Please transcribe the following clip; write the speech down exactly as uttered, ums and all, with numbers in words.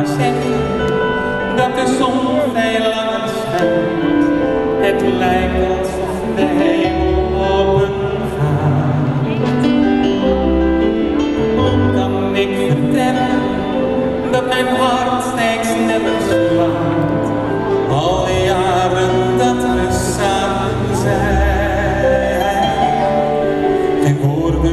Zeg dat de zon veel langer schijnt. Het lijkt alsof de hemel open gaat. Hoe kan ik vertellen dat mijn hart steeds sneller slaat? Al die jaren dat we samen zijn. Geen woorden